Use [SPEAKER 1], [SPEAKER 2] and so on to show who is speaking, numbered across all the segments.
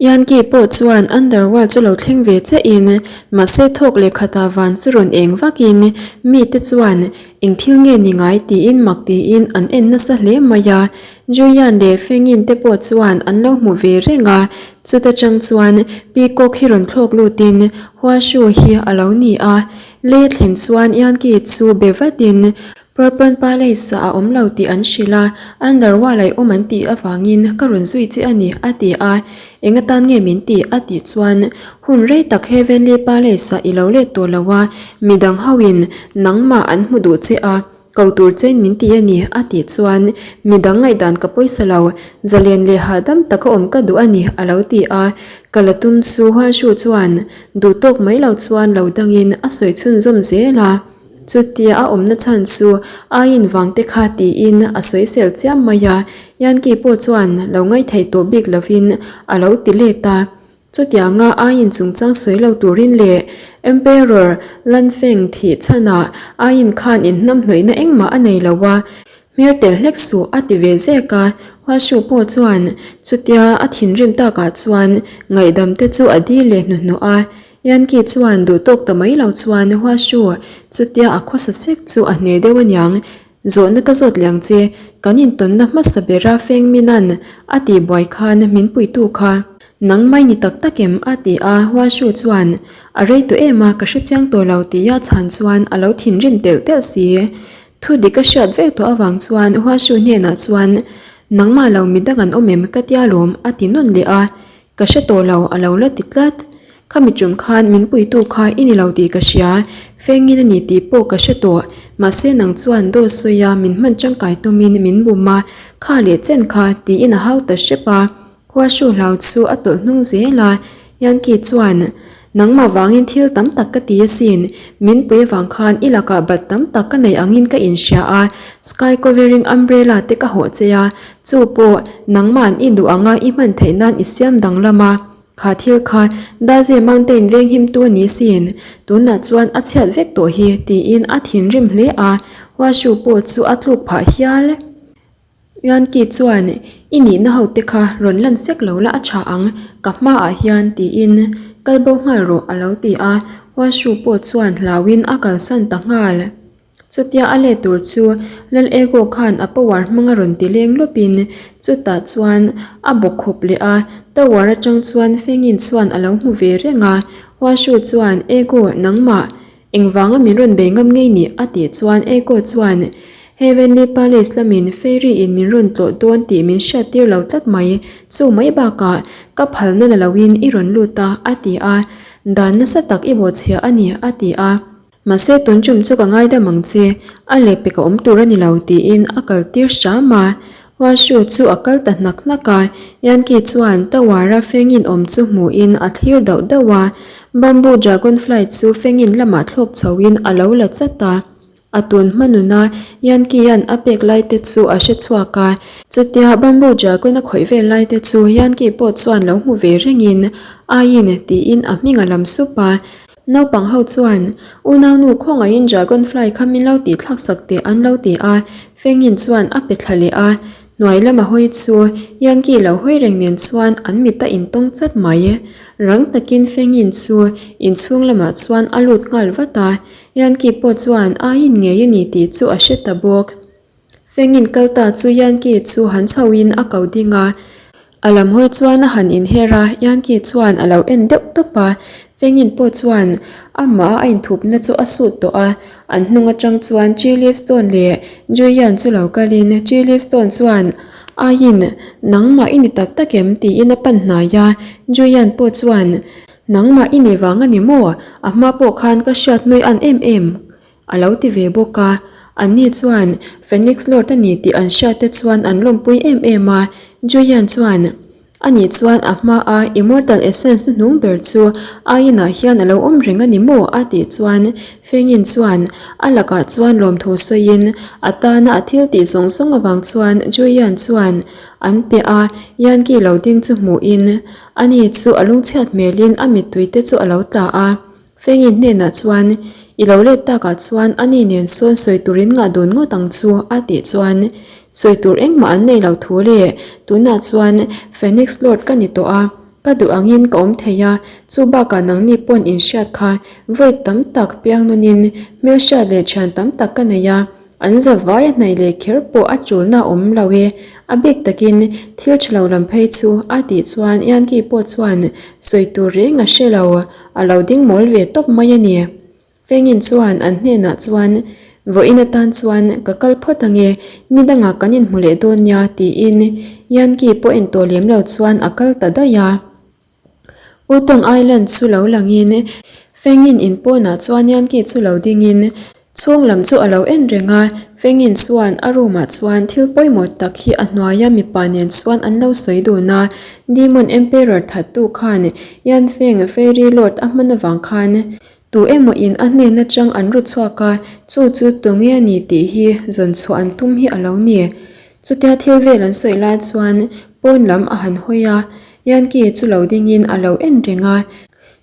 [SPEAKER 1] Yankee pawh chuan Underworld chu lo thleng ve chiah in, mahse thawk leh khatah van chu rawn eng vak in, mite chuan eng thil nge ni ngai tiin mak tiin an en nasa hle mai a. Julian leh Fengin te pawh chuan an lo hmu ve reng a, chuta tang chuan Peacock hi rawn thlawk lut in Huashu hi a lo ni a. Lei a thlen chuan Yankee chu be vat in, Purple Palace ah a awm lo tih an hrilh a, Underworld ah i awm an tih avangin ka rawn zui che a ni, a ti a. Eng atan nge min tih? a tih chuan, Hun rei tak Heavenly Palace ah i lo let tawh lo a, midang hoin nangmah an hmu duh che a, ko tur chein min ti a ni, a tih chuan, Midang ngaihdan ka pawisa lo, zalen leh hahdam taka awm ka duh a ni, a lo ti a. Ka la tum chu Huanshu chuan duh tawk mai lo chuan lo dangin a sawi chhunzawm zel a. Chutia a awmna chhan chu aiin vang te kha tiin a sawisel chiam mai a, Yankee pawh chuan lo ngaithei tawh bik lovin a lo ti let a. Chutianga aiin chungchang sawi lo turin leh Emperor Lanfeng thih chhanah aiin khan inhnamhnawihna engmah a nei lo a, hmer tel hlek suh a ti ve zek a. Huashu pawh chuan chutia a thinrim takah chuan ngaihdam te chu a dil leh hnuhnawh a, Yankee chuan duh tawk ta mai lo chuan Huashu chutia a khawsa sek chu a hne deuh aniang. Zawhna ka zawt liang che, kan intawnna hmasa bera Feng Minan a tih buai khan min puitu kha. Nang mai ni tak tak em? a ti a, Huashu chuan a rei tawh em a, ka hrechiang tawh lo tia chhan chuan a lo thinrim telh telh si. Thu dik a hriat vek tawh avang chuan Huashu hnenah chuan Nangmah lo midang an awm em ka tia lawm a ti nawn leh a, Ka hre tawh lo, a lo la ti tlat. Khami tum khan min puitu kha i ni lo tih ka hria, fengin a ni tih pawh ka hre tawh. Mahse nang chuan dawt sawi a min hman tangkai tumin min bum a, kha leh chen kha tiin a hau ta hrep a. Huashu hlau chu a tawlh hnung zel a, Yankee chuan, Nangmah vangin thil tam tak ka ti asin, min pui avang khan i lakah bat tam tak ka nei angin ka inhria a, sky covering umbrella te ka hawh che a, chu pawh nangma'n i duh anga i hman theih nan i siam danglam a, kha thil kha Daze Mountain venghimtu a ni sin, tunah chuan a chhiat vek tawh hi tiin a thinrim hle a, Huashu pawh chu a tluk phah hial. Yankee chuan, I nihna ho te kha rawn lan sek lo la a tha ang, ka hmaah hian tiin kal bo nghal rawh a lo ti a, Huashu pawh chuan hlauin a kalsan ta nghal. Chutia a let tur chu Lal Ego khan a power hmanga rawn ti leng lawpin chutah chuan a bawk khawp leh a, tower atang chuan Fengin chuan a lo hmu ve reng a, Huashu chuan, Ego, nangmah Engvanga min rawn bei ngam ngei ni? a tih chuan Eiko chuan, Heavenly Palace lamin Fairy in min rawn tlawh dawn tih min hriattir lo tlat mai, chu mai bakah ka phalna la loin i rawn lut a, a ti a. Dan nasa tak i bawhchhia a ni, a ti a. Mahse tun tum chu ka ngaidam ang che, a lehpek a awm tur a ni lo, tiin a kaltir hram a. Huashu chu a kal ta hnak hnak a, Yankee chuan Tower-a fengin awm chu hmuhin a thlir dauh dauh a, Bamboo Dragonfly chu fengin lamah thlawk chhoin a lo la chat a. A tun hma nuna Yankee-a'n a pek lai te chu a hre chhuak a, chutia Bamboo Dragon a khawih vel lai te chu Yankee pawh chuan lo hmu ve rengin, Aiin tiin a hming a lam sup a. Naupang ho chuan, Unaunu khawngaihin Dragonfly kha min lo tih thlak sak teh an lo ti a, Fengin chuan a pe thla leh a, hnuai lama hawi chu Yankee lo hawi reng nen chuan an mit a intawng chat mai. Rang takin Fengin chu inchhung lamah chuan a lut nghal vat a, Yankee pawh chuan aiin ngei a ni tih chu a hre ta bawk. Fengin kal ta chu Yankee chu han chhoin a ko ding a, a lam hawi chuan a han inher a, Yankee chuan a lo en deuh tawp a, Fengin pawh chuan amah a inthupna chu a sut tawh a, an hnung atang chuan Chi Livestone leh Juian chu lo kalin Chi Livestone chuan Aiin, nangmah i ni tak tak em? tiin a pan hnai a, Juian pawh chuan Nangmah i ni vang a ni maw? A hma pawh khan ka hriat nuih an em em. A lo ti ve bawk a, anni chuan Phoenix Lord a ni tih an hriat te chuan an lawmpui em em a, Julian chuan Ani chuan a hma a Immortal Essence hnuhnung ber chu a inah hian a lo awm reng a ni maw? a tih chuan Fengin chuan a lakah chuan lawmthu sawiin a tana a thil tih zawng zawng avang chuan Julian chuan an pe a, Yankee lo ding chu hmuhin ani chu a lungchhiat hmelin a mittui te chu a lo tla a. Fengin hnenah chuan, I lo let takah chuan ani nen sawn sawi turin ngah dun ngawt ang chu, a tih chuan, Sawi tur engmah an nei lo thu le, tunah chuan Phoenix Lord ka ni tawh a. Ka duh angin ka awm thei a, chu bakah nangni pawn in hriat kha vawi tam tak piang nawnin hmelhriat leh thian tam tak ka nei a, an za vai a hnaih leh kher pawh a tulna a awm lo e, a bik takin thil tha lo lam phei chu a tih chuan Yankee pawh chuan sawi tur reng a hre lo, a lo ding mawl ve tawp mai a ni. Fengin chuan an hnenah chuan, Vawiin atan chuan ka kal phawt ange, ni dangah kan inhmu leh dawn nia, tiin Yankee pawh en tawh lem lo chuan a kal ta daih a. Utong Island chu lo langin Fengin in pawnah chuan Yankee chu lo dingin chhung lam chu a lo en reng a, Fengin chuan a room ah chuan thil pawimawh tak hi a hnuaia mipa nen chuan an lo sawi dun a, Demon Emperor thattu khan Yan Feng Fairy Lord a hman avang khan Tu emaw in a hnen atang an ru chhuak a, chu chu tu nge a ni tih hi zawn chhuah an tum hi a lo ni. Chutia thil vel an sawi lai chuan pawn lam a han hawi a, Yankee chu lo ding in a lo en reng a.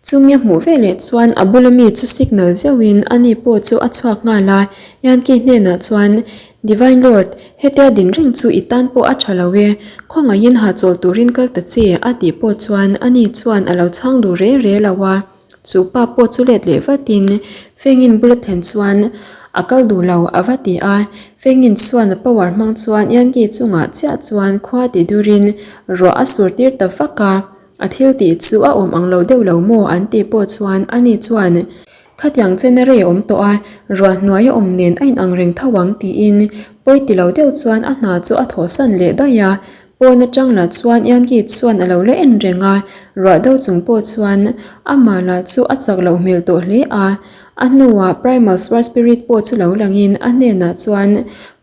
[SPEAKER 1] Chumi a hmuh veleh chuan a bula mi chu signal zeuh in ani pawh chu a chhuak nghal a, Yankee hnenah chuan, Divine Lord, hetia din reng chu i tan pawh a tha lo e, khawngaihin hahchawl turin kal ta che a tih pawh chuan ani chuan a lo chhang duh re re lo a. Chu pa pawh chu let leh vatin Fengin bula thlen chuan a kal duh lo a va ti a. Fengin chuan a power hmang chuan Yankee chungah chiah chuan khua ti durin ruah a sur tir ta vak a. A thil tih chu a awm ang lo deuh lo maw an tih pawh chuan ani chuan khatiang chen a rei a awm tawh a, ruah hnuai a awm nen a inang reng tho ang tiin pawi ti lo deuh chuan a hna chu a thawhsan leh daih a. Pawn atang lah chuan Yankee chuan a lo la en reng a, ruah do chung pawh chuan amah lah chu a chak loh hmel tawh hle a. A hnuah Primal Sword Spirit pawh chu lo langin a hnenah chuan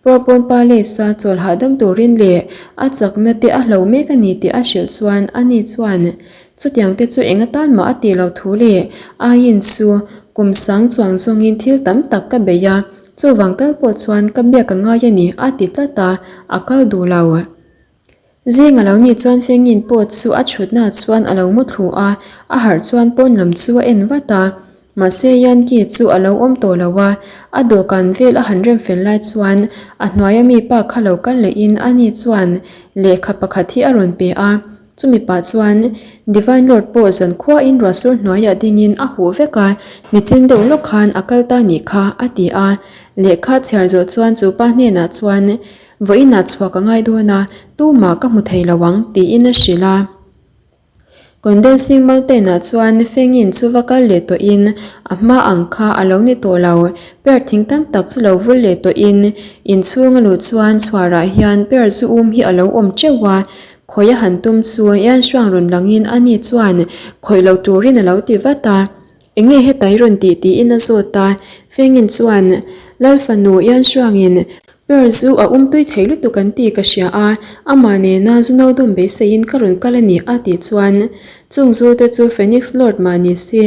[SPEAKER 1] Purple Palace-a chawl hahdam turin leh a chakna te a hlo mek a ni tih a hrilh chuan ani chuan chutiang te chu eng atan mah a tih loh thu leh aiin chu kum sang chuang zawngin thil tam tak ka bei a, Chuvang tal pawh chuan ka biak a ngai a ni a ti tlat a, a kal duh lo. Zing a lo nih chuan Fengin pawh chu a chhutna chuan a lo mu thlu a, a harh chuan pawn lam chu a en vat a. Mahse Yankee chu a lo awm tawh lo a, a dawhkan vel a han rem fel lai chuan a hnuaia mi pa kha lo kal lehin ani chuan lehkha pakhat hi a rawn pe a. Chumi pah chuan Divine Lord pawh zankhuain ruahsur hnuaiah dingin a huh vek a, nichin deuh lawk khan a kal ta nih kha, a ti a. Lehkha chhiar zawh chuan chu pa hnenah chuan, Vawiinah chhuak a ngai dawn a, tumah ka hmu thei lo ang, tiin a hrilh a. Condensing Mountain-ah chuan Fengin chu va kal leh tawhin a hma ang kha a lo ni tawh lo. Per thing tam tak chu lo vul leh tawhin inchhung a luh chuan chhuarah hian per zu um hi a lo awm teuh a, Khawi a han tum chu Ian Shuang rawn langin a ni chuan khawih lo turin a lo ti vat a. Enge heta i rawn tih tiin a zawt a. Fengin chuan Lal fanu Ian Shuangin Per zu a um tui thei lutuk an tih ka hria a, amah nena zu no dum beiseiin ka rawn kal a ni a tih chuan chung zu te chu Phoenix Lord mah ni se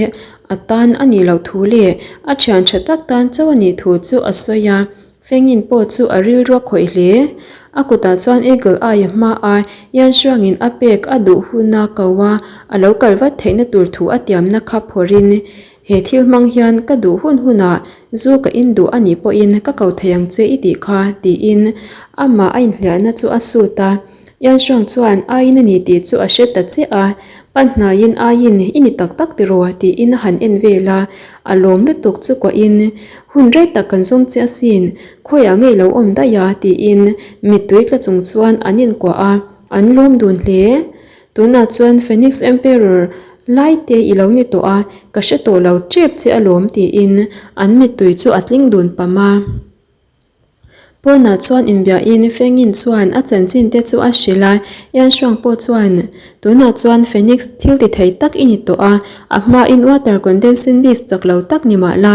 [SPEAKER 1] a tan a nih loh thu leh a thian tha tak tan chauh a nih thu chu a sawi a. Fengin pawh chu a rilru a khawih hle. A kutah chuan Eagle Eye a hma a, Yan Shuangin a pek a duh huna ko a, a lo kal vat theihna tur thu a tiamna kha phawrhin, He thil hmang hian ka duh hun hunah zu ka in duh a nih pawhin ka ko thei ang che i tih kha, tiin amah a inhliahna chu a sut a. Yan Shuang chuan aiin a ni tih chu a hre ta chiah a, pan hnaiin aiin i ni tak tak tiraw tiin a han en vel a, a lawm lutuk chu kuahin hun rei tak kan zawng che asin, khawiah ngei lo awm daih a tiin mittui tla chung chuan an inkuah a, an lawm dun hle. Tunah chuan Phoenix Emperor lai te i lo ni tawh a, ka hre tawh lo tep che alawm tiin an mittui chu a tling dun pam a. Pawnah chuan inbiahin Fengin chuan a chanchin te chu a hrilh a, Yan Shuang pawh chuan, Tunah chuan Phoenix thil ti thei tak i ni tawh a, a hmain water condensing beast chak lo tak ni mah la,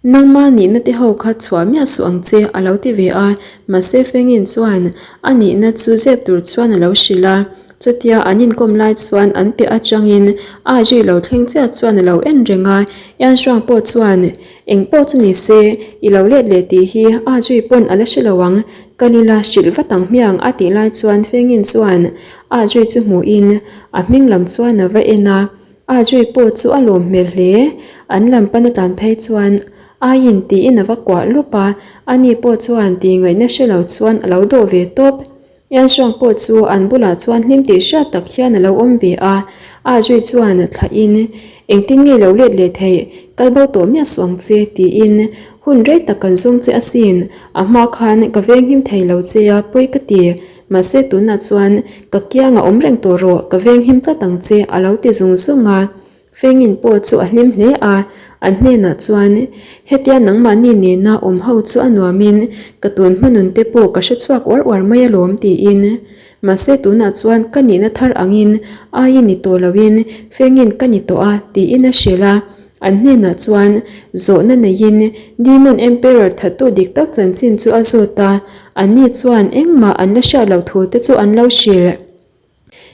[SPEAKER 1] nangma nihna te ho kha chhuah miah suh ang che a lo ti ve a, mahse Fengin chuan a nihna chu zep tur chuan a lo hrilh a, chutia an inkawm lai chuan an piah atangin a zui lo thleng chiah chuan a lo en reng a, Yan Shuang pawh chuan, Eng pawh chu ni se, i lo let leh tih hi a zui pawn a la hre lo ang, ka lila hrilh vat ang hmiang a tih lai chuan Fengin chuan a zui chu hmuhin a hming lam chuan a va en a, a zui pawh chu a lawm hmel hle, an lam pan a tlan phei chuan aiin tiin a va kuah lup a, ani pawh chuan tih ngaihna hre lo chuan a lo dawh ve tawp. Yanxiang pawh chu an bulah chuan hlim tih hriat tak hian a lo awm ve a, A Jui chuan thlahin, Engtin nge lo let leh theih, kal bo tawh miah suh ang che, tiin hun rei tak kan zawng che asin, a hma khan ka venghim thei lo che a, pawi ka ti, mahse tunah chuan ka kiangah awm reng tawh rawh, ka venghim tlat ang che, a lo ti zung zung a. Fengin pawh chu a hlim hle a, an hnenah chuan, Hetia nangmahni nena awm ho chu a nuamin ka tun hmanun te pawh ka hre chhuak uar uar mai alawm tiin. Mahse tunah chuan ka nihna thar angin aiin ni tawh loin Fengin ka ni tawh a tiin a hrilh a. An hnenah chuan zawhna neiin Demon Emperor thattu dik tak chanchin chu a zawt a, anni chuan engmah an la hriat loh thu te chu an lo hrilh.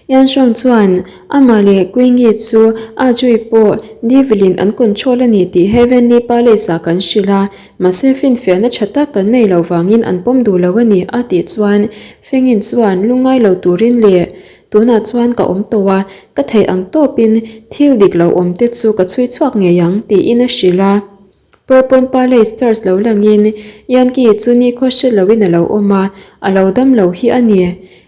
[SPEAKER 1] Yanxiang chuan amah leh Queengi chu a Jui pawh Devil-in an control a ni tih Heavenly Palace-ah kan hrilh a, mahse finfiahna tha tak kan nei lo vangin an pawm duh lo a ni a tih chuan Fengin chuan lungngai lo turin leh tunah chuan ka awm tawh a, ka theih ang tawpin thil dik lo awm te chu ka chhui chhuak ngei ang tiin a hrilh a. Purpon Palace Church lo langin Yankee chu nikhaw hre loin a lo awm a, a lo dam lo hi a ni.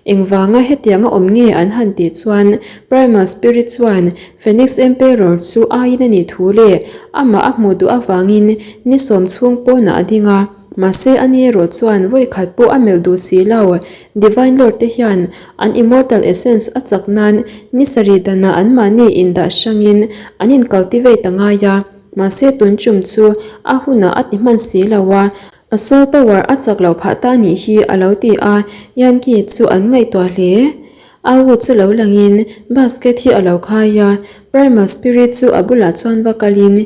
[SPEAKER 1] Engvanga hetianga awm nge an han tih chuan Primal Spirit chuan Phoenix Emperor chu aiin a nih thu leh amah a hmuh duh avangin ni sawm chhung pawnah a ding a, mahse ani erawh chuan vawi khat pawh a melh duh si lo. Divine Lord te hian an Immortal Essence a chak nan ni sarih danah anmahni indah hrangin an in-cultivate a ngai a. Mahse tun chum chu a hunah a ti hman si lo a, a soul power a chak loh phah ta nih hi a lo ti a, Yankee chu an ngaihtuah hle. A u chu lo langin basket hi a lo khai a, Primal Spirit chu a bulah chuan va kalin,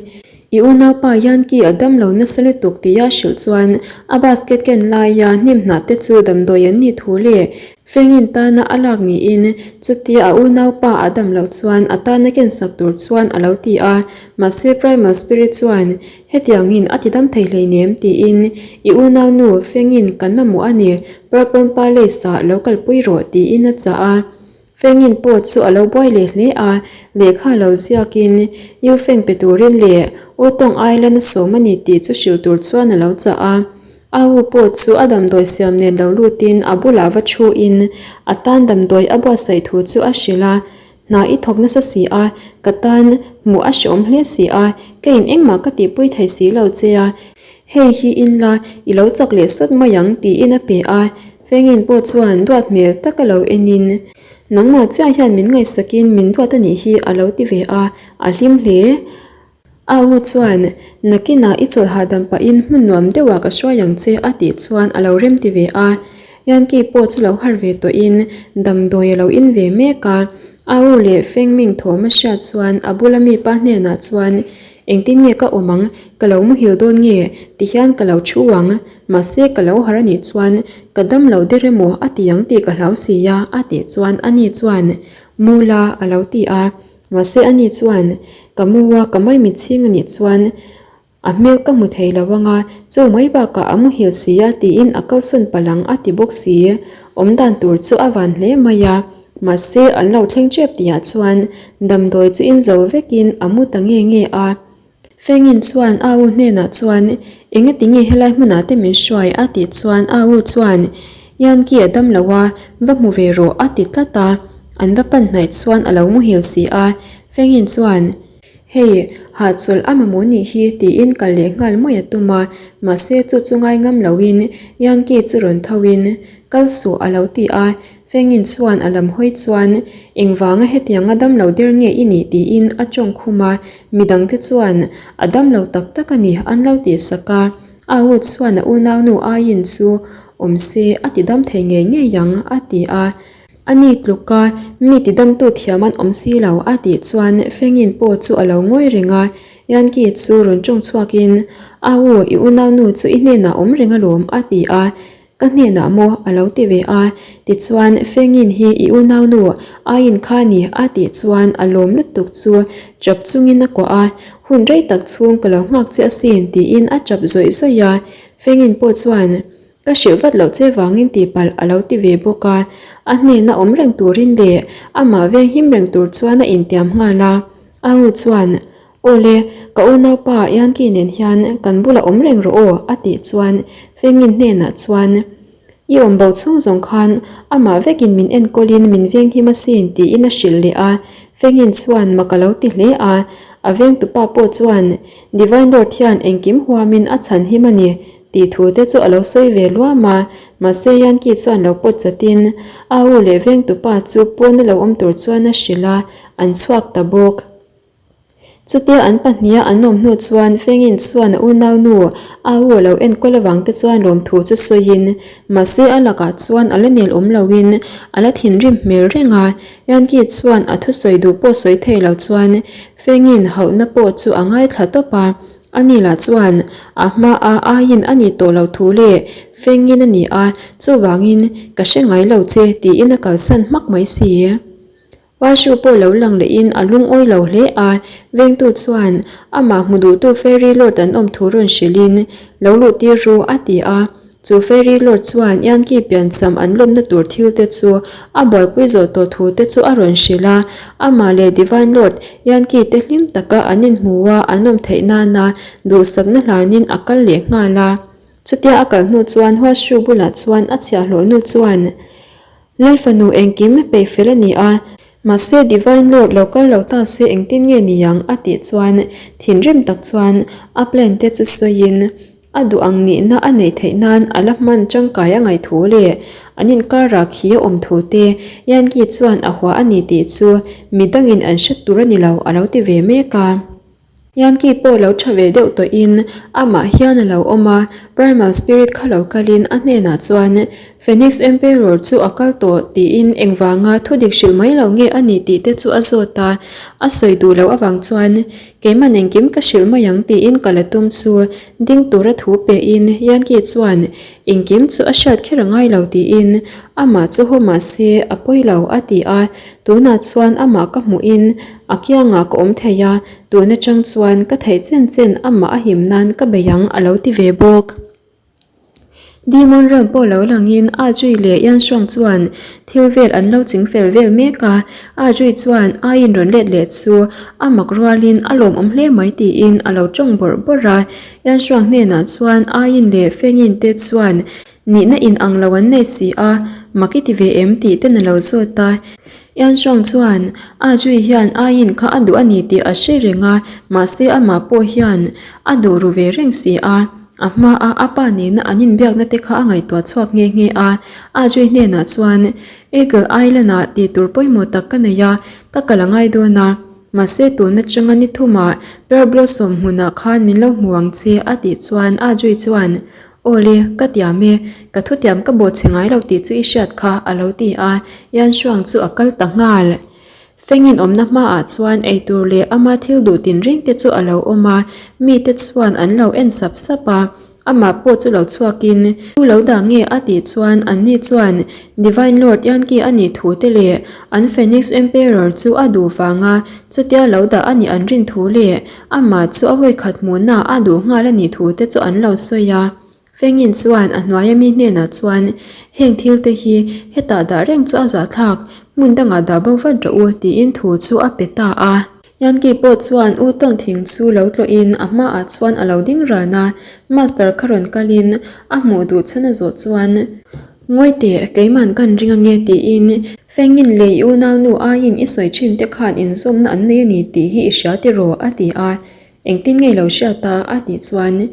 [SPEAKER 1] I unaupa Yankee a dam lo nasa lutuk tia hrilh chuan a basket ken laia hnim hnah te chu damdawi an nih thu leh Fengin tana a lak niin chutia a unaupa a dam loh chuan a tana kensak tur chuan a lo ti a, mahse Primal Spirit chuan hetiangin a ti dam thei hleinem tiin i unaunu Fengin kan mamawh a ni, Purple Palace ah lo kalpui rawh tiin a chah a. Fengin pawh chu a lo buai leh hle a, lehkha lo ziakin Yu Feng pe turin leh U Tawng Island a sawm a ni tih chu hrilh tur chuan a lo chah a. A u pawh chu a damdawi siam nen lo lutin a bulah va thuin a tan damdawi a buatsaih thu chu a hrilh a, Hna i thawk nasa si a, ka tan hmuh a hreawm hle si a, keiin engmah ka tihpui thei si lo che a, hei hi inla i lo chak leh sawt mai ang tiin a pe a, Fengin pawh chuan duat hmel tak a lo enin nangmah chiah hian min ngaihsakin min duat a nih hi a lo ti ve a, a hlim hle. A u chuan, Nakinah i chawlh hahdam pahin hmun nuam deuhah ka hruai ang che a tih chuan a lo rem ti ve a. Yankee pawh chu lo harh ve tawhin damdawi a lo in ve mek a. A u leh Fengming thawm a hriat chuan a bula mi pa hnenah chuan, Engtin nge ka awm ang? Ka lo muhil dawn nge? Tihian ka lo thu ang. Mahse ka lo harh a nih chuan ka dam lo der emaw a ti ang tih ka hlau si a a tih chuan ani chuan, Mu la a lo ti a. Mahse ani chuan, Ka mu a, ka mai mitchhing a nih chuan a hmel ka hmu thei lo ang a, chu mai bakah a muhil si a tiin a kalsawn palh ang a ti bawk si. Awm dan tur chu a van hle mai a, mahse an lo thleng tep tihah chuan damdawi chu in zo vekin a mu ta nge nge a. Fengin chuan a u hnenah chuan, Engati nge helai hmunah te min hruai? a tih chuan a u chuan, Yankee a dam lo a, va hmu ve rawh a ti tlat a. An va pan hnaih chuan a lo muhil si a. Fengin chuan, Hei, hahchawlh a mamawh nih hi tiin kal leh nghal mai a tum a, mahse chu chu ngai ngam loin Yankee chu rawn thoin, Kal suh a lo ti a. Fengin chuan a lam hawi chuan, Engvanga hetianga damlo der nge i nih? tiin a tawng khum a, midangte chuan, A damlo tak tak a ni, an lo tih sak a. A u chuan a unaunu aiin chu awm se a ti dam thei ngei ngei ang, a ti a. Ani tluka mi ti damtu thiam an awm si lo, a tih chuan Fengin pawh chu a lo ngawi reng a. Yankee chu rawn tawng chhuakin, A u, i unaunu chu i hnenah awm reng alawm, a ti a. Ka hnenah maw? a lo ti ve a, tichuan Fengin hi i unaunu aiin kha ni a tih chuan a lawm lutuk chu chap chungin a kuah a, hun rei tak chhung ka lo nghak che asin tiin a chap zawih zawih a, Fengin pawh chuan ka hrilh vat loh che vangin tihpalh a lo ti ve bawk a, a hnena awm reng turin leh amah veng him reng tur chuan a intiam nghal a, a u chuan Awle, ka unaupa Yankee nen hian kan bulah awm reng rawh aw a tih chuan Fengin hnenah chuan, I awm bo chhung zawng khan amah vekin min enkawlin min venghim asin tiin a hrilh leh a. Fengin chuan mak a lo ti hle a, a vengtupa pawh chuan Divine Lord hian engkim huamin a chhanhim a ni tih thu te chu a lo sawi ve luam a, mahse Yankee chuan lo pawt chatin a u leh vengtupa chu pawn a lo awm tur chuan a hrilh a, an chhuak ta bawk. Chutia an pahniha an awm hnu chuan Fengin chuan a unaunu a u a lo enkawl avang te chuan lawmthu chu sawiin mahse a lakah chuan a la nel awm loin a la thinrim hmel reng a. Yankee chuan a thusawi duh pawh sawi thei lo chuan Fengin hauhna pawh chu a ngaithla tawp a. Ani lah chuan a hma a aiin a ni tawh lo thu leh Fengin a ni a, chuvangin ka hre ngai lo che tiin a kalsan hmak mai si. Washu pawh lo lang lehin a lungawi lo hle a, vengtu chuan amah hmu duhtu Fairy Lord an awm thu rawn hrilhin, Lo luh tir ru, a ti a. Chu Fairy Lord chuan Yankee piancham an lawmna tur thil te chu a buaipui zawh tawh thu te chu a rawn hrilh a, amah leh Divine Lord Yankee te hlim taka an inhmu a an awm theih nana duhsakna hlanin a kal leh nghal a. Chutia a kal hnu chuan Washu bulah chuan a chhiahhlawh nu chuan, Lalfanu engkim peih fel a ni a, mahse Divine Lord lo kal lo ta se engtin nge ni ang a tih chuan thinrim tak chuan a plan te chu sawiin a duh ang nihna a neih theih nan a la hman tangkai a ngaih thu leh an inkarah khi a awm thu te Yankee chuan a hua a ni tih chu midangin an hre tur a ni lo a lo ti ve mek a. Yankee pawh lo tha ve deuh tawhin amah hian a lo awm a, Primal Spirit kha lo kalin a hnenah chuan Phoenix Emperor chu a kal tawh tiin engvanga thudik hrilh mai lo nge a ni tih te chu a zawt a, a sawi duh loh avang chuan keimah engkim ka hrilh mai ang tiin ka la tum chu ding tura thu pehin Yankee chuan engkim chu a hriat kher a ngai lo tiin amah chu haw mah se a pawi lo a ti a, tunah chuan amah ka hmuhin A kiangah ka awm thei a, tun atang chuan ka theih chen chen amah a him nan ka bei ang a lo ti ve bawk. Demon Realm pawh lo langin Ajui leh Yanshuang chuan thil vel an lo ching fel vel mek a, Ajui chuan aiin rawn let leh chu a mak rualin a lawmawm hle mai tiin a lo tawng bawrh bawrh a, Yanshuang hnenah chuan aiin leh Fengin te chuan nihna in ang lo an nei si a, mak i ti ve em tih ten a lo zawt a. Yanzhuang chuan A Jui hian A Yin kha a duh a ni tih a hre reng a, mahse amah pawh hian a duh ru ve reng si a. A hmaa a pa nena an inbiakna te kha a ngaihtuah chhuak nghe nghe a. A Jui hnenah chuan, Eagle Island-ah tih tur pawimawh tak ka nei a, ka kal a ngai dawn a. Mahse tun atanga ni thumah Pear Blossom hmunah khan min lo hmu ang che a tih chuan A Jui chuan, Aw le, ka tiam e, ka thutiam ka bawh chhe ngai lo tih chu i hriat kha, a lo ti a, Yan Shuang chu a kal ta nghal. Fengin awmna hmaah chuan eitur leh ama thil duh tinreng te chu a lo awm a, mite chuan an lo en sap sap a, amah pawh chu lo chhuakin, Tu lo dah nge? a tih chuan anni chuan Divine Lord Yankee a nih thu te leh an Phoenix Emperor chu a duh vanga chutia lo dah a nih an rin thu leh Amah chu a vawikhat hmuhna a duh nghal a nih thu te chu an lo sawi a. Fengin chuan a hnuaia mi hnenah chuan, Heng thil te hi hetah dah reng chu a zahthlak, hmun dangah dah bo vat rawh u, tiin thu chu a pe ta a. Yankee pawh chuan U Tawng thing chu lo tlawhin a hmaah chuan a lo ding ran a, Master kha rawn kalin a hmuh duh chhan a zawh chuan, Ngawi teh, keiman kan ring ange tiin Fengin lei i unaunu aiin i sawi thin te khan inzawmna an nei a ni tih hi i hria tiraw? a ti a. Engtin nge lo hriat a? a tih chuan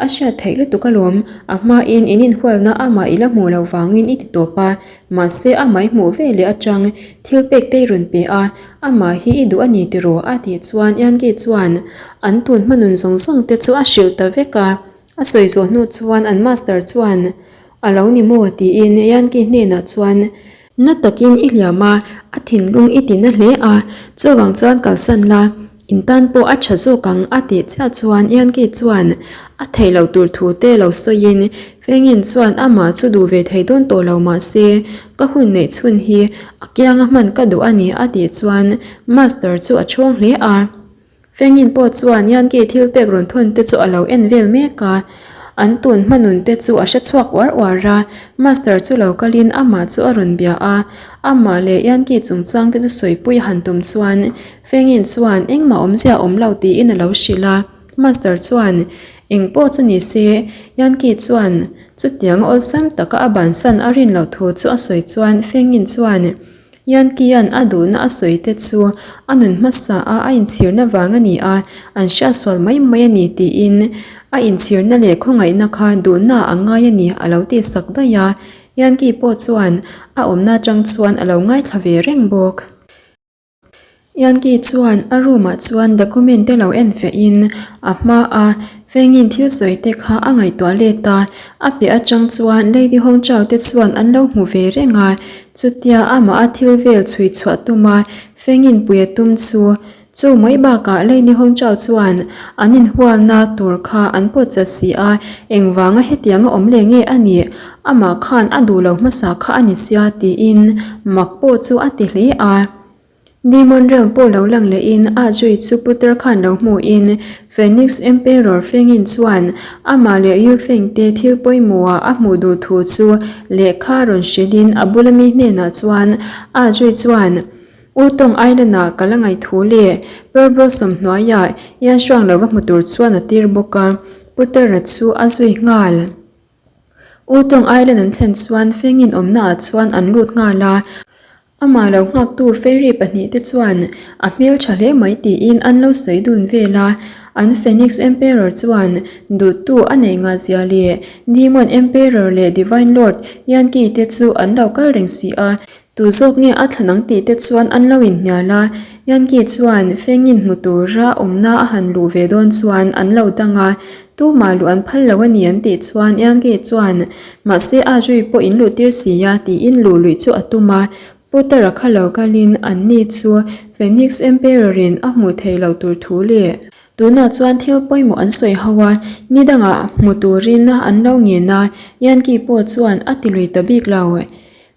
[SPEAKER 1] A hriat theih lutuk alawm, a hmain in inhualna amah i la hmuh loh vangin i ti tawp a, mahse amah i hmuh ve leh atang thil pek te i rawn pe a, amah hi i duh a ni tiraw? a tih chuan Yankee chuan an tun hmanun zawng zawng te chu a hrilh ta vek a. A sawi zawh hnu chuan an master chuan A lo ni maw? tiin Yankee hnenah chuan Na takin i hliam a, a thinlung i ti na hle a, chuvang chuan kalsan la, in tan pawh a tha zawk ang a tih chiah chuan Yankee chuan a theih loh tur thu te lo sawiin Fengin chuan amah chu duh ve thei dawn tawh lo mahse ka hun neih chhun hi a kianga hman ka duh a ni a tih chuan master chu a chhawng hle a. Fengin pawh chuan Yankee thil pek rawn thawn te chu a lo en vel mek a, an tun hma nun te chu a hre chhuak uar uar a, Master chu lo kalin amah chu a rawn bia a, amah leh Yankee chungchang te chu sawipui a han tum chuan Fengin chuan engmah awmzia awm lo tiin a lo hrilh a, Master chuan. Eng pawh chu ni se, Yankee chuan chutiang awlsam taka a bansan a rin loh thu chu a sawi chuan Fengin chuan Yankee-a'n a duhna a sawi te chu a nun hmasa a a inchhirna vang a ni a, an hriatsual mai mai a ni tiin a inchhirna leh khawngaihna kha duhna a ngai a ni a lo tihsak daih a, Yankee pawh chuan a awmna atang chuan a lo ngaithla ve reng bawk. Yankee chuan a room ah chuan document te lo en fiah in a hma a Fengin thil sawi te kha a ngaihtuah let a, a piah atang chuan Lady Hong Chau te chuan an lo hmu ve reng a, chutia amah a thil vel chhui chhuah tum a Fengin pui a tum chu chu mai bakah Lady Hong Chau chuan an inhualna tur kha an pawt chat si a, engvanga hetianga awm leh nge a nih amah khan a duh lo hmasa kha a ni sia tiin mak pawh chu a ti hle a. Demon Realm pawh lo lang lehin a zui chu Putar khan lo hmuhin Phoenix Emperor Fengin chuan amah leh Yu Feng te thil pawimawhah a hmuh duh thu chu lehkha rawn hrilhin a bula mi hnenah chuan a zui chuan Wutong Island-ah ka la ngaih thu leh Pearl Blossom hnuaiah Yan Shuang lo va hmu tur chuan a tir bawk a, Putar-a chu a zui nghal. Wutong Island an thlen chuan Fengin awmnaah chuan an lut nghal a. Amah lo nghaktu fairy pahnihte chuan a hmel tha hle mai tiin an lo sawi dun vel a, an Phoenix Emperor chuan duhtu a neih ngah zia leh Demon Emperor leh Divine Lord Yankee te chu an lo kal reng si a, tu zawk nge a thlan ang tih te chuan an lo inhnial a, Yankee chuan Fengin hmu tura awmna a han luh ve dawn chuan an lo dang a, Tumah luh an phal lo a ni an tih chuan Yankee chuan mahse a zui pawh in luh tir si a tiin luh luih chu a tum a. Putara kha lo kalin an ni chu Phoenix Emperor in a hmuh theih loh tur thu leh tunah chuan thil pawimawh an sawi ho a, ni dangah hmu turin an lo ngen a, Yankee pawh chuan a ti lui ta bik lo.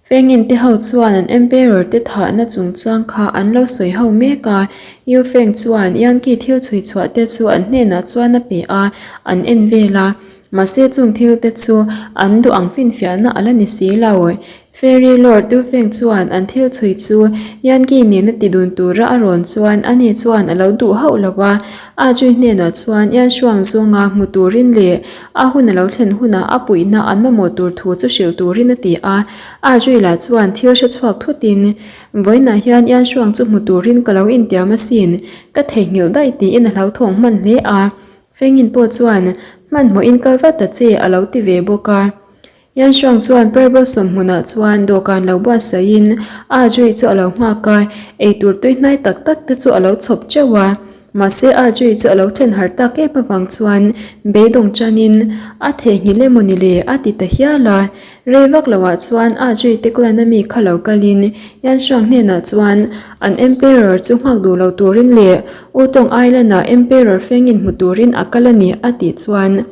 [SPEAKER 1] Fengin te ho chuan an Emperor te thahna chungchang kha an lo sawi ho mek a, Yu Feng chuan Yankee thil chhui chhuah te chu an hnenah chuan a pe a, an en vel a. Mahse chung thil te chu an duh ang finfiahna a la ni si lo. Fairy Lord Yu Feng chuan an thil chhui chu Yankee nena ti dun tura a rawn chuan ani chuan a lo duh hauh lo a, A Jui hnenah chuan Yan Shuang zawnga hmu turin leh A hun a lo thlen hunah a puihna an mamawh tur thu chu hrilh turin a ti a. A Juila chuan thil hre chhuak thutin, Vawiinah hian Ian Shuang chu hmu turin ka lo intiam asin, ka theihnghilh daih tiin a hlauthawng hman hle a. Fengin pawh chuan, Hmanhmawhin kal vat ta che a lo ti ve bawk a. Yan Shuang chuan Pearl sawmhmunah chuan dawhkan lo buatsaihin A Jui chu a lo nghak a, eitur tui hnai tak tak te chu a lo chhawp teuh a. Mahse A Jui chu a lo thlen har tak em avang chuan beidawng chanin a theihnghilh emaw ni le a ti ta hial a. Rei vak loah chuan A Jui te clan a mi kha lo kalin Yan Shuang hnenah chuan an Emperor chu nghak duh lo turin leh Wutong Island-ah Emperor fengin hmu turin a kal a ni a tih chuan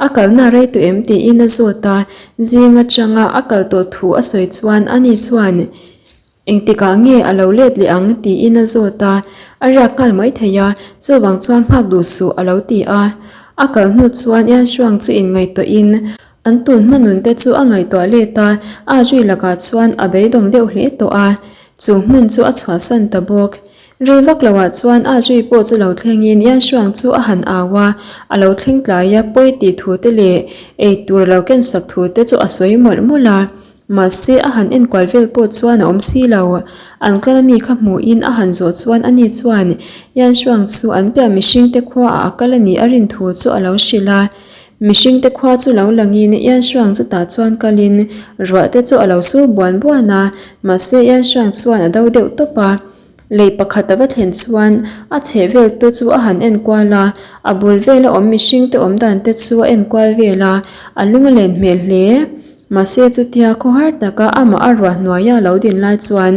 [SPEAKER 1] A kalna rei tawh em tiin a zawt a, zing atanga a kal tawh thu a sawi chuan ani chuan engtikah nge a lo let leh ang tiin a zawt a, a riak nghal mai thei a, chuvang chuan nghak duh suh a lo ti a. A kal hnu chuan Ian Shuang chu inngaihtuahin an tun hma nun te chu a ngaihtuah let a, a zui lakah chuan a beidawng deuh hle tawh a, chu hmun chu a chhuahsan ta bawk. Rei vak loah chuan a zui pawh chu lo thlengin Yan Shuang chu a han au a, a lo thleng tlai a, pawi tih thu te leh ei tur a lo kensak thu te chu a sawi mawlh mawlh a. Mahse a han enkual vel pawh chuan a awm si lo. An kal ami kha hmuhin a han zawh chuan ani chuan Yan Shuang chu an piah mihring te khuaah a kal a nih a rin thu chu a lo hrilh a. Mihring te khua chu lo langin Yan Shuang chu tah chuan kalin ruah te chu a lo sur buan buan a, mahse Yan Shuang chuan a do deuh tawp a. Lei pakhat a va thlen chuan a chheh vel te chu a han en kual a, a bul vela awm mihring te awm dan te chu a en kual vel a, a lung a len hmel hle. Mahse chutia khawhar taka amah a ruah hnuaia lo din lai chuan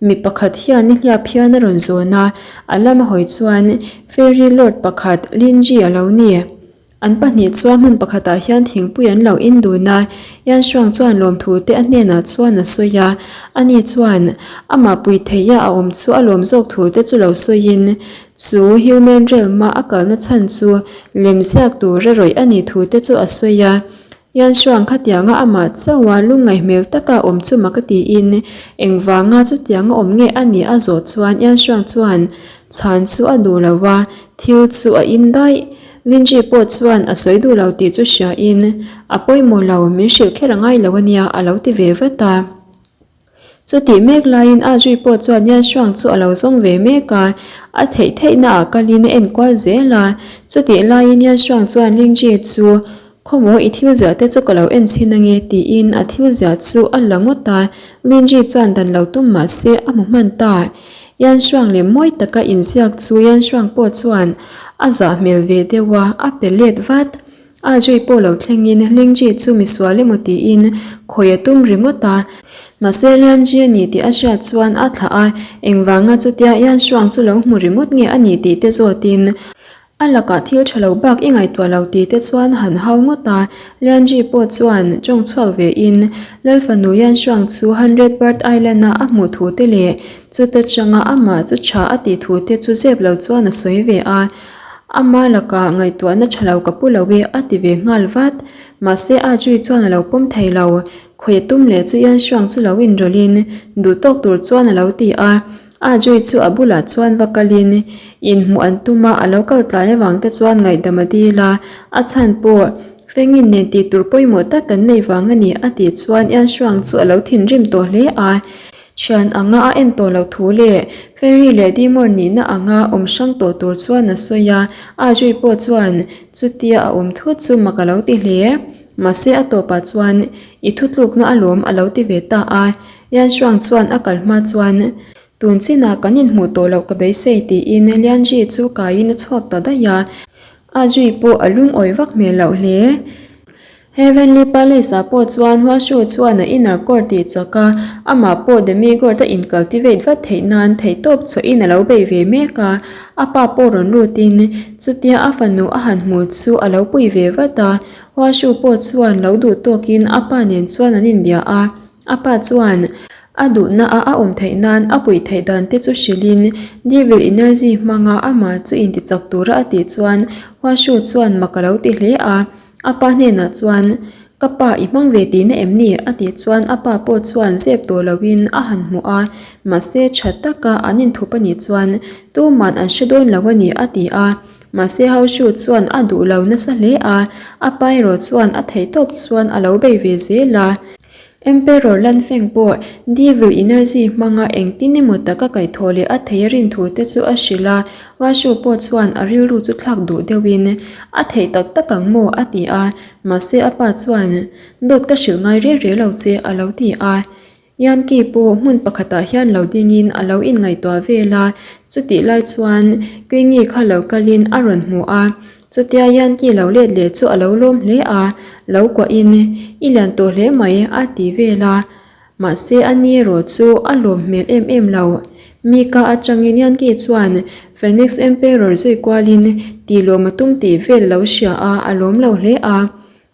[SPEAKER 1] mi pakhat hian i hliap hian a rawn zawn a, a lama hawi chuan Fairy Lord pakhat Linji a lo ni. An pahnih chuan hmun pakhatah hian thingpui an lo in dun a, Yan Shuang chuan lawmthu te a hnenah chuan a sawi a, ani chuan amah pui theia a awm chu a lawm zawk thu te chu lo sawiin chu Human Realm a a kalna chhan chu lem ziak tura rawih a nih thu te chu a sawi a. Yan Shuang khatianga amah chauha lungngaih hmel taka awm chu mak a tiin engvanga chutianga awm nge a nih a zawh chuan Yan Shuang chuan chhan chu a duh lo a, thil chu a in daih. Lindsay pawh chuan a sawi duh lo tih chu hria in, A pawimawh lo, min hrilh kher a ngai lo a nia a lo ti ve vat a. Chutih mek laiin Audrey pawh chuan Yan Shuang chu a lo zawng ve mek a, a theih theihna ah kalin a enkual zel a. Chutih laiin Yan Shuang chuan Lingji chu, Khawmaw i thil ziah te chu ka lo en chhin ange tiin a thil ziah chu a la ngawt a, Lingji chuan dan lo tum mah se a hmu hman ta. Yan Shuang leh mawi taka inziak chu Yan Shuang pawh chuan a zah hmel ve deuh a, a pe let vat. A zui pawh lo thlengin Lingji chu misual emaw tiin khawi a tum ringawt a. Mahse Liamji a ni tih a hriat chuan a thlah a, engvanga chutia Yan Shuang chu lo hmu ringawt nge a ni tih te zawtin a lakah thil tha lo bak i ngaihtuah lo tih te chuan han hau ngawt a. Lianji pawh chuan tawng chhuak ve in Lalfanu Yan Shuang chu Hundred Bird Island a a hmuh thu te leh chuta changa amah chu tha a tih thu te chu zep lo chuan a sawi ve a. Ama lakah ngaihtuahna tha lo ka pu lo e a ti ve nghal vat. Mahse a Jui chuan a lo pawm thei lo. Khawi a tum leh chu Yan Shuang chu lo inrawlhin duh tawk tur chuan a lo ti a. A Jui chu a bulah chuan va kalin inhmuh an tum a, a lo kal tlai avang te chuan ngaihdam a dil a. A chhan pawh Fengin nen tih tur pawimawh tak kan nei vang a ni a tih chuan Yan Shuang chu a lo thinrim tawh hle a. Thian anga a en tawh loh thu leh Fairy leh Demon nihna anga awm hrang tawh tur chuan a sawi a, Ajay pawh chuan chutia a awm thut chu mak a lo ti hle. Mahse a tawpah chuan i thutlukna a lawm a lo ti ve ta a, Yan Shuang chuan a kal hma chuan tun chinah kan inhmuh tawh loh ka beisei tiin Lianji chu kaiin a chhuak ta daih a, Ajay pawh a lungawi vak hmel loh hle. Heavenly Palace ah pawh chuan Huashu chuan a inner core tih chak a, amah pawh demigod a in cultivate vat theih nan theihtawp chhuahin a lo bei ve mek a, a pa pawh rawn lutin chutia a fanu a han hmu chu a lo pui ve vat a, Huashu pawh chuan lo duh tawkin a pa nen chuan an inbia a, a pa chuan a duhna a a awm theih nan a puih theih dan te chu hrilhin devil energy hmanga amah chu intichak tura a tih chuan Huashu chuan mak a lo ti hle a. A pa hnenah chuan, Ka pa i hmang ve tihna em ni? a tih chuan a pa pawh chuan zep tawh loin a han hmu a, mahse tha taka an inthup a nih chuan tuman an hre dawn lo a ni a ti a. Mahse Haushu chuan a duh lo nasa hle a, a pa erawh chuan a theihtawp chuan a lo bei ve zel a. Emperor Lanfeng pawh Devil Energy hmanga engtin emaw taka kaihthawh leh a thei a rin thu te chu a hrilh a, Washu pawh chuan a rilru chu thlak duh deuhin, A theih tak tak ang maw? a ti a, mahse a pa chuan, Dawt ka hrilh ngai reng reng lo che a lo ti a. Yankee pawh hmun pakhatah hian lo dingin a lo inngaihtuah vel a, chutih lai chuan Queenie kha lo kalin a rawn hmu a, Chutia Yankee lo let leh chu a lo lawm hle a, lo kuahin, I lian tawh hle mai, a ti vel a. Mahse a ni erawh chu a lawm hmel em em lo. Mika atangin Yankee chuan Phoenix Emperor zui kualin tih lawm a tum tih vel lo hria a, a lawm lo hle a.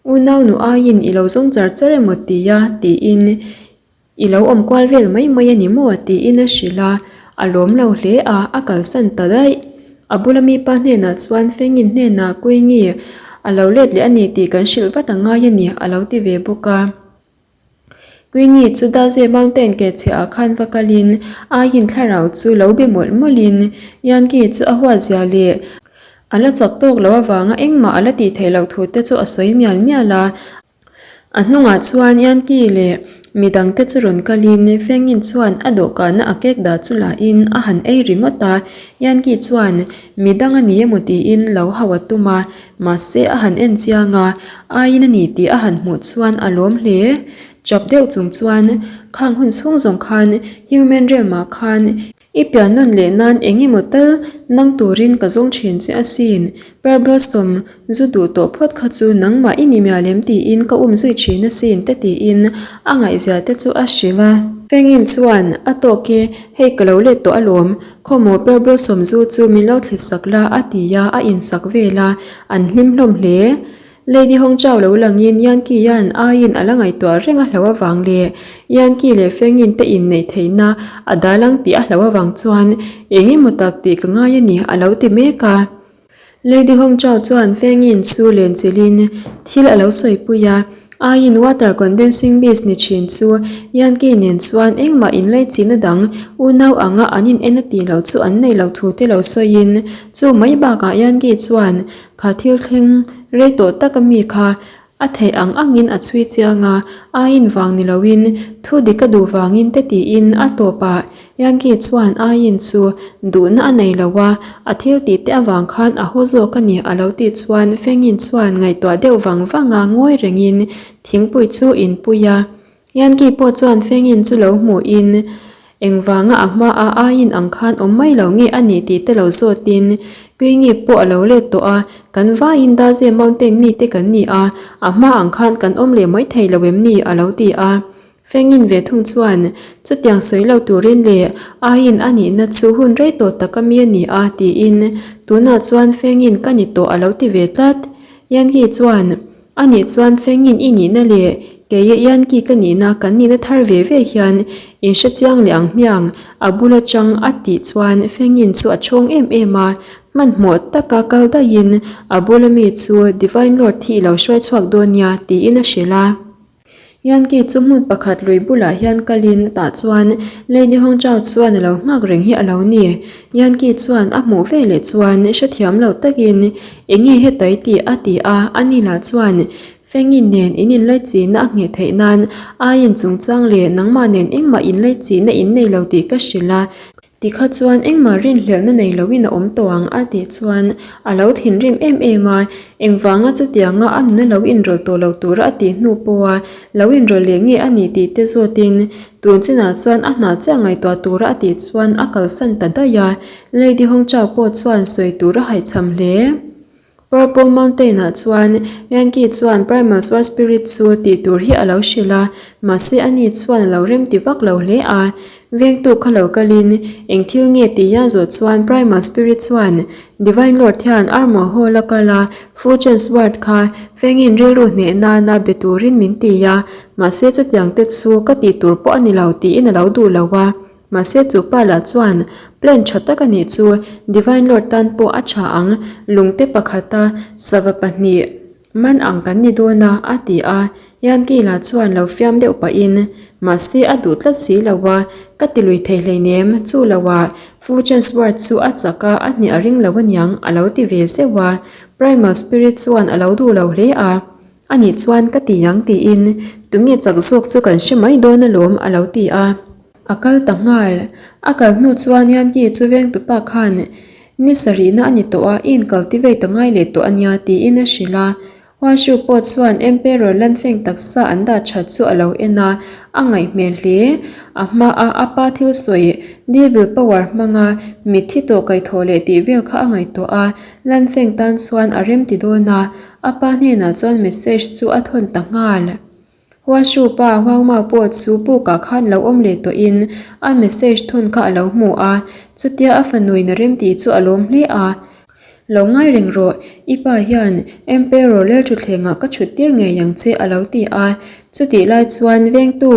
[SPEAKER 1] Unau nu aiin i lo zawng char char emaw tia, tiin I lo awm kual vel mai mai a ni maw? tiin a hrilh a, a lawm lo hle a, a kalsan ta daih. A bula mi pa hnenah chuan Fengin hnenah Kuingi a lo let leh a ni tih kan hrilh vat a ngai a ni a lo ti ve bawk a. Kuingi chu Daze Mountain keh chhe ah khan va kalin aiin thlarau chu lo be mawlh mawlhin Yankee chu a huat zia leh a la chak tawk lo avanga engmah a la tih theih loh thu te chu a sawi mial mial a. A hnungah chuan Yankee leh midangte chu rawn kalin Fengin chuan a dawhkana a cake dah chu lahin a han ei ringawt a. Yankee chuan midang a ni emaw tiin lo hau a tum a, mahse a han en chiang a, aiin a ni tih a han hmuh chuan a lawm hle. Chap deuh chung chuan khang hun chhung zawng khan Human Realm ah khan I pian nawn leh nan eng emaw tal nang turin ka zawng thin che asin, Pear Blossom zu duh tawh phawt kha chu nangmah i ni mial em tiin ka um zui thin asin te tiin a ngaihzia te chu a hrilh a. Fengin chuan, A tawk e, hei ka lo let tawh alawm, khawmaw Pear Blossom zu chu min lo thlit sak la a ti a, a insak vel a, an hlim hlawm hle. Lady Hong Chau lo langin Yankee hian aiin a la ngaihtuah reng a hlo avang leh Yankee leh Fengin te inneih theihna a dal ang tih a hlo avang chuan eng emaw tak tih ka ngai a ni a lo ti mek a. Lady Hong Chau chuan Fengin chu lenchilhin thil a lo sawipui a. Aiin water condensing beast ni thin chu Yankee nen chuan engmah inlaichinna dang unau anga an in en a tih loh chu an nei lo thu te lo sawiin chu mai bakah Yankee chuan kha thil thleng rei tawh tak ami kha A theih ang angin a chhui chiang a, Ain vang ni loin thu dik a duh vangin te tiin a tawpah Yankee chuan Ain chu duhna a nei lo a, a thil tih te avang khan a haw zawk a ni a lo tih chuan Fengin chuan ngaihtuah deuh vang vang a ngawi rengin thingpui chu inpui a. Yankee pawh chuan Fengin chu lo hmuhin engvanga a hma a aiin ang khan awm mai lo nge a nih tih te lo zawtin Queenie pawh a lo let tawh a, kan vaiin Daze Mountain mite kan ni a, a hma ang khan kan awm leh mai thei lo em ni? a lo ti a. Fengin ve thung chuan chutiang sawi lo turin leh aiin a nihna chu hun rei tawh tak ami a ni a tiin tunah chuan Fengin ka ni tawh a lo ti ve tlat. Yankee chuan A nih chuan Fengin i nihna leh keia Yankee ka nihna kan nihna thar ve ve hian in hre chiang leh ang hmiang a bul atang a tih chuan Fengin chu a chhawng em em a, hmanhmawh taka kal daihin a bula mi chu Divine Lord hi i lo hruai chhuak dawn nia tiin a hrilh a. Yankee chu hmun pakhat lui bulah hian kalin tah chuan Lady Hongchao chuan a lo nghak reng hi a lo ni. Yankee chuan a hmuh ve leh chuan hrethiam lo takin enge hetai tih a ti a, ani lah chuan Fengin nen in inlaichinna a ngheh theih nan aiin chungchang leh nangmah nen engmah inlaichihna in nei lo tih ka hrilh a, Tikha chuan engmah rinhlelhna nei loin a awm tawh ang a tih chuan a lo thinrim em em a, engvanga chutianga a nuna lo inrawlh tawh lo tura a tih hnu pawha lo inrawlh leh nge a nih tih te zawtin tun chinah chuan a hna chiah ngaihtuah tura a tih chuan a kalsan ta daih a, Lady Hongchao pawh chuan sawi tur a haihchham hle. Purple Mountain-ah chuan Yankee chuan Primal Sword Spirit chu tih tur hi a lo hrilh a, mahse ani chuan a lo remti vak lo hle a. Vengtu kha lo kalin eng thil nge tih a zawh chuan Primal Spirit chuan Divine Lord hian Armor Hall a kal a, Fujian Sword kha vengin rilru hneh nana be turin min ti a, mahse chutiang te chu ka tih tur pawh a ni lo tiin a lo duh lo a. Mahse chu pa lah chuan plan tha tak a nih chu Divine Lord tan pawh a tha ang, lungte pakhata sava pahnih man ang kan ni dawn a, a ti a. Yankee lah chuan lo fiam deuh pahin, Mahse a duh tlat si lo a, ka ti lui thei hleinem, chu lo ah Fujian Sword chu a chak a, a hnih a ring lo aniang, a lo ti ve zeuh a. Primal Spirit chuan a lo duh lo hle a. A nih chuan ka ti ang tiin tunge chak zawk chu kan hre mai dawn alawm a lo ti a. A kal ta nghal. A kal hnu chuan Yankee chu vengtupa khan ni sarihna a ni tawh a, i incultivate a ngai leh tawh a nia tiin a hrilh a. Huashu pawh chuan Emperor Lanfeng taksa an dah that chu a lo en a, a ngaih hmel hle. A hmaa a pa thil sawi Devil power hmanga mitthi tawh kaihthawh leh tih vel kha a ngaihtuah a, Lanfeng tan chuan a remti dawn a, a pa hnenah chuan message chu a thawn ta nghal. Huashu pa Huangmau pawh chu pukah khan lo awm leh tawhin a message thawn kha a lo hmu a, chutia a fanuin a remtih chu a lawm hle a. Lo ngai reng rawh, i pa hian Emperor Lalthutthlengah ka chhut tir ngei ang che a lo ti a. Chutih lai chuan vengtu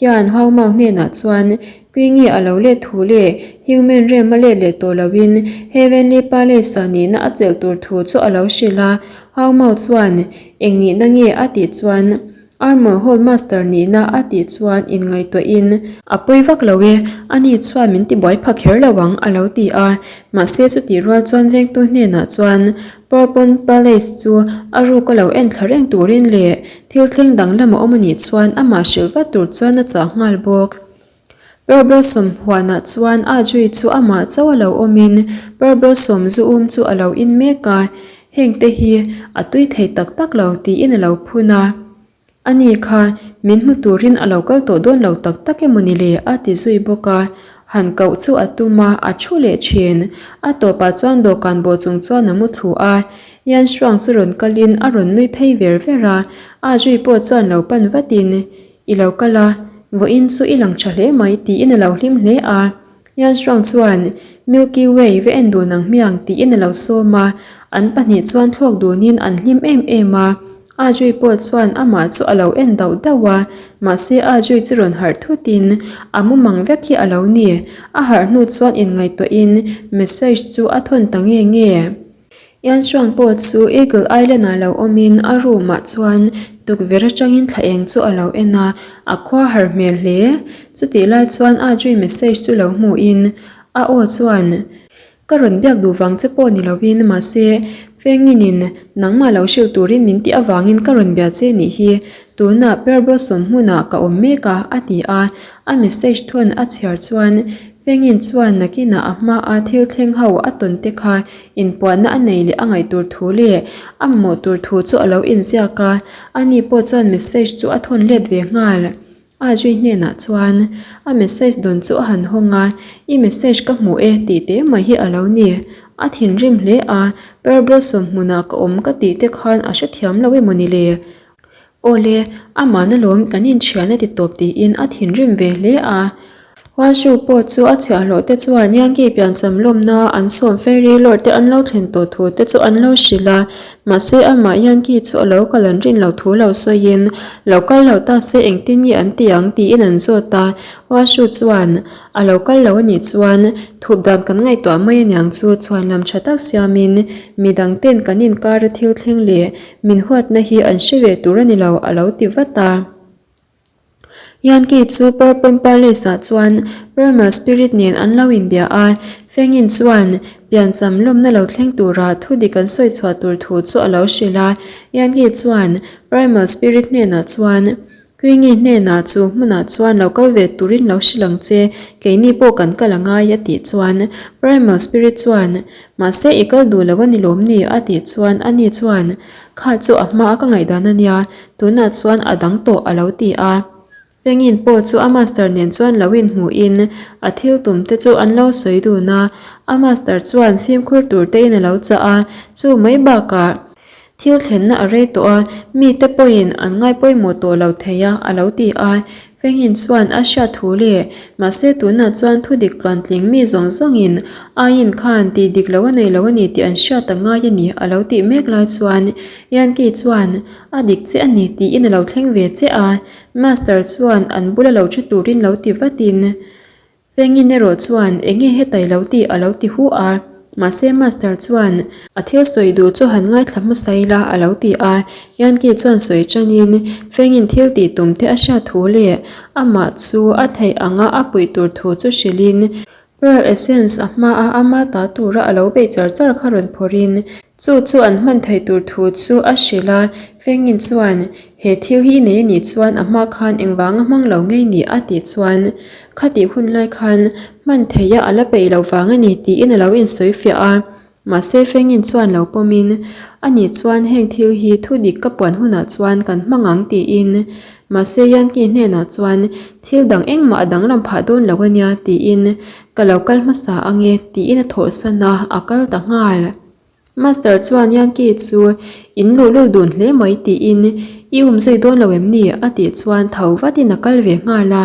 [SPEAKER 1] hian Huangmau hnenah chuan Queenie a lo let thu leh Human Realm a let leh tawh loin Heavenly Palace-ah nihna a chelh tur thu chu a lo hrilh a. Huangmau chuan Eng nihna nge a tih chuan Armor Hall Master nihna a tih chuan inngaihtuahin, A pawi vak lo e, ani chuan min tibuai pha kher lo ang a lo ti a, mahse chutih rual chuan vengtu hnenah chuan Purpon Palace chu a ruk a lo en thla reng turin leh thil thleng danglam a awm a nih chuan amah hrilh vat tur chuan a chah nghal bawk. Pear Blossom huanah chuan a zui chu amah chauh a lo awmin Pear Blossom zu um chu a lo in mek a, hengte hi a tui thei tak tak lo tiin a lo phun a. Ani kha min hmu turin a lo kal tawh dawn lo tak tak emaw ni le a ti zui bawk a, han koh chu a tum a, a thu leh thin. A tawpah chuan dawhkan bawh chung chuan a mu thlu a, Yan Shuang chu rawn kalin a rawn nui phei ver ver a, a zui pawh chuan lo pan vatin I lo kal a, vawiin chu i lang tha hle mai tiin a lo hlim hle a. Yan Shuang chuan Milky Way va en dun ang hmiang tiin a lo sawm a, an pahnih chuan thlawk dunin an hlim em em a. A Jui pawh chuan amah chu a lo en dauh dauh a, mahse A Jui chu rawn harh thutin a mumang vek hi a lo ni. A harh hnu chuan inngaihtuahin message chu a thawn ta nge nge. Yan Shuang pawh chu Eagle Island ah lo awmin a room ah chuan Tukverh atangin thla eng chu a lo en a, a khua har hmel hle. Chutih lai chuan Audrey message chu lo hmuhin a aw chuan, Ka rawn biak duh vang che pawh ni lovin, mahse, Fenginin nangmah lo hrilh turin min tih avangin ka rawn bia che nih hi. Tunah Pear Blossom hmunah ka awm mek a, a ti a. A message thawn a chhiar chuan Fengin chuan nakinah a hmaa thil thleng ho a tawn te kha inpuahna a nei leh a ngaih tur thu leh a mamawh tur thu chu a lo inziak a, ani pawh chuan message chu a thawn let ve nghal. A zui hnenah chuan a message dawn chu a han hawng a, I message ka hmu e tih te mai hi a lo ni. A thinrim hle a, Pear Blossom hmunah ka awm ka tih te khan a hrethiam lo emaw ni le? Awle, aman alawm kan inthian a ti tawp tiin a thinrim ve hle a. Huanshu pawh chu a chhiahhlawh te chuan Yankee piancham lawmna an sawm fairy lord te an lo thlen tawh thu te chu an lo hrilh a, mahse amah Yankee chu a lo kal an rin loh thu lo sawiin lo kal lo ta se engtin nge an ti ang tiin an zawt a, Huanshu chuan a lo kal lo anih chuan thup dan kan ngaihtuah mai aniang chu chhuanlam tha tak siamin midang ten kan inkar a thil thleng leh Min huatna hi an hre ve tur a ni lo, a lo ti vat a. Yankee chu Purple Palace-ah chuan Primal Spirit nen an lo inbia a, Fengin chuan piancham lawmna lo thleng tura thu dik an sawi chhuah tur thu chu a lo hrilh a. Yankee chuan Primal Spirit hnenah chuan, Queenie hnenah chu hmunah chuan lo kal ve turin lo hrilh ang che, keini pawh kan kal a ngai a tih chuan Primal Spirit chuan, Mahse i kal duh lo a ni lawm ni? a tih chuan ani chuan, Kha chu a hma a ka ngaihdan a nia, tunah chuan a dang tawh a lo ti a. Fengin pawh chu a master nen chuan lo inhmuhin a thil tum te chu an lo sawi dun a, a master chuan fimkhur tur tein a lo chah a, chu mai bakah Thil thlenna a rei tawh a, mite pawhin an ngai pawimawh tawh lo thei a, a lo ti a. Fengin chuan a hriat thu le, mahse tunah chuan thu dik tluantling mi zawng zawngin Ayin khan tih dik lo a nei lo a ni tih an hriat a ngai a ni, a lo tih mek lai chuan Yankee chuan a dik che a ni tiin a lo thleng ve che a. Master chuan an bula lo thu turin lo ti vatin, Fengin erawh chuan enge hetai lo tih a lo ti hu a, mahse Master chuan a thil sawi duh chu han ngaithla hmasa ila a lo ti a, Yankee chuan sawi chanin Fengin thil tih tum te a hriat thu leh amah chu a theih anga a puih tur thu chu hrilhin Pearl Essence a hmaa ama ta tura a lo beih char char kha rawn phawrhin chu chu an hman theih tur thu chu a hrilh a, Fengin chuan He thil hi nei anih chuan a hma khan engvanga hmang lo ngei ni a tih chuan khatih hun lai khan hman theih a a la peih loh vang a ni tiin a lo insawi fiah a. Mahse Fengin chuan lo pawmin anih chuan heng thil hi thu dik ka puan hunah chuan kan hmang ang tiin mahse Yankee hnenah chuan thil dang engmah a danglam phah dawn lo a nia tiin ka lo kal hmasa ange tiin a thawhsan a, a kal ta nghal. Master chuan Yankee chu in luhlul dun hle mai tiin i um zui dawn lo em ni? a tih chuan tho vatin a kal ve nghal a.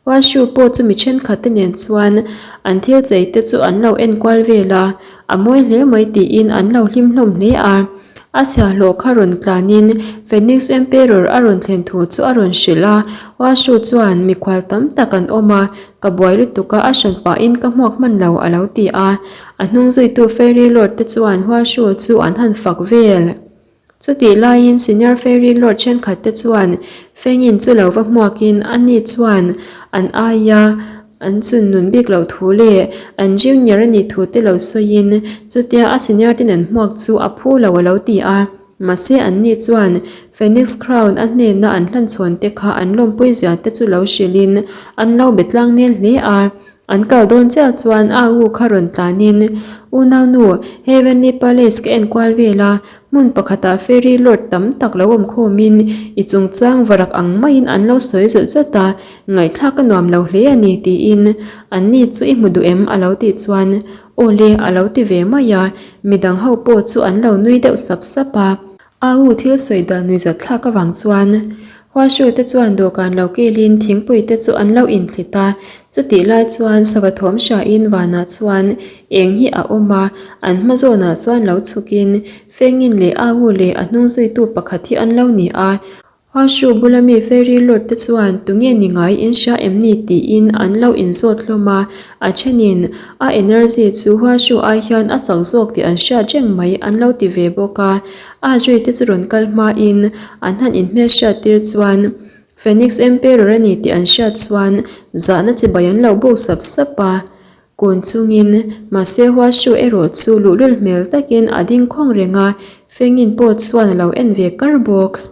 [SPEAKER 1] Washu pawh chu mi thenkhat te nen chuan an thil chei te chu an lo en kual vel a, a mawi hle mai tiin an lo hlim hlawm hle a. A chhiahhlawh kha rawn tlanin Phoenix Emperor a rawn thlen thu chu a rawn hrilh a, Washu chuan mikhual tam tak an awm a, Ka buai lutuk a, a hran pahin ka hmuak hman lo a lo ti a. A hnung zuitu Fairy Lord te chuan Huashu chu an han fak vel. Chutih laiin Senior Fairy Lord thenkhat te chuan Fengin chu lo va hmuakin ani chuan an aia an chun nun bik loh thu leh an junior a nih thu te lo sawiin chutia a senior ten an hmuak chu a phu lo a lo ti a. Mahse anni chuan Phoenix Crown a hnena an hlanchhawn te kha an lawmpui zia te chu lo hrilhin an lo be tlang nel hle a. An kal dawn chiah chuan a u kha rawn tlanin, Unaunu, Heavenly Palace ka enkual vel a, hmun pakhatah Fairy Lord tam tak lo awm khawmin i chungchang varak ang maiin an lo sawi zawt zawt a, ngaihthlak a nuam lo hle a ni tiin anni chu i hmu duh em a lo tih chuan Aw le, a lo ti ve mai a, midang ho pawh chu an lo nui deuh sap sap a. A u thil sawi dan nuihzat thlak avang chuan Huashu te chuan dawhkan lo kilin thingpui te chu an lo inthlit a, chutih lai chuan sava thawm hriain vanah chuan eng hi a awm a, an hma zawnah chuan lo chhukin Fengin leh a u leh a hnung zuitu pakhat hi an lo ni a. Huashu bula mi Fairy Lord te chuan tunge ni ngai in hria em ni tiin an lo inzawt hlawm a, a thenin a energy chu Huashu ai hian a chak zawk tih an hriat reng mai an lo ti ve bawk a. A zui te chu rawn kal hmain an han inhmelhriat tir chuan Phoenix Emperor a ni tih an hriat chuan zahna chibai an lo buk sap sap a. Kun chungin, mahse Huashu erawh chu luhlul hmel takin a ding khawng reng a, Fengin pawh chuan a lo en ve kar bawk.